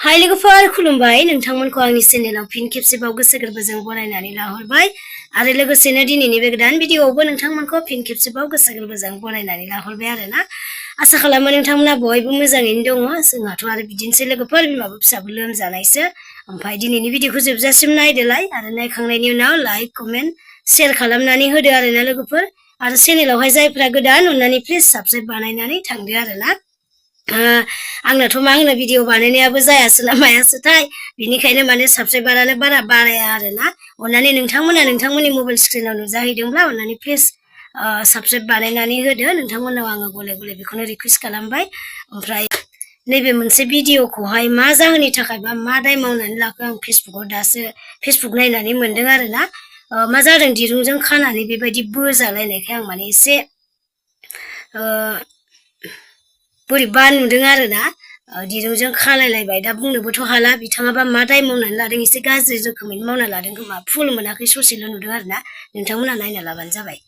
हाय लोगोफोर खुलुमबाय नोंथांमोनखौ आंनि चेनेलाव फिन खेबसेबाव गोसो गोरबोजों बरायनानै लाहरबाय आरो लोगोसेनो दिनैनि बे गोदान भिडिअआवबो नोंथांमोनखौ फिन खेबसेबाव गोसो गोरबोजों बरायनानै लाहरबाय आरोना आसा खालामो नोंथांमोना बयबो मोजाङैनो दङ जोंहाथ' आरो बिदिनोसै लोगोफोर बिमाबो फिसाबो लोमजानायसो ओमफ्राय दिनैनि भिडिअखौ जोबजासिम नायदोलाय आरो नायखांनायनि उनाव लाइक कमेन्ट शेयार खालामनानै होदो आरोना लोगोफोर आरो चेनेलावहाय जायफ्रा गोदान अननानै प्लिज साबस्क्राइब बानायनानै थांदो आरोना आंनाथ' मा होनो भिडिअ बानायनायाबो जायासै ना मायासोथाय बिनिखायनो माने साबस्क्राइबारानो बारा बाराया आरोना अननानै नोंथांमोना नोंथांमोननि मबाइल स्क्रिनाव नुजाहैदोंब्ला अननानै प्लिज साबस्क्राइब बानायनानै होदो नोंथांमोनाव आङो गले गले बेखौनो रिक्वेस्ट खालामबाय ओमफ्राय नैबे मोनसे भिडिअखौहाय मा जाहोननि थाखाय बा मा दाय मावनानै लाखो आं फेसबुकाव दासो फेसबुक नायनानै मोनदों आरोना मा जादों दिरुंजों खानानै बेबायदि बोजालायनायखाय आं माने एसे बोरैबा नुदों आरोना दिरुंजों खालायलायबाय दा बुंनोबोथ' हाला बिथाङाबा मा दाय मावनानै लादों एसे गाज्रि रोखोमैनो मावना लादों खोमा फुल मोनाखै ससेल' नुदों आरोना नोंथांमोना नायना लाबानो जाबाय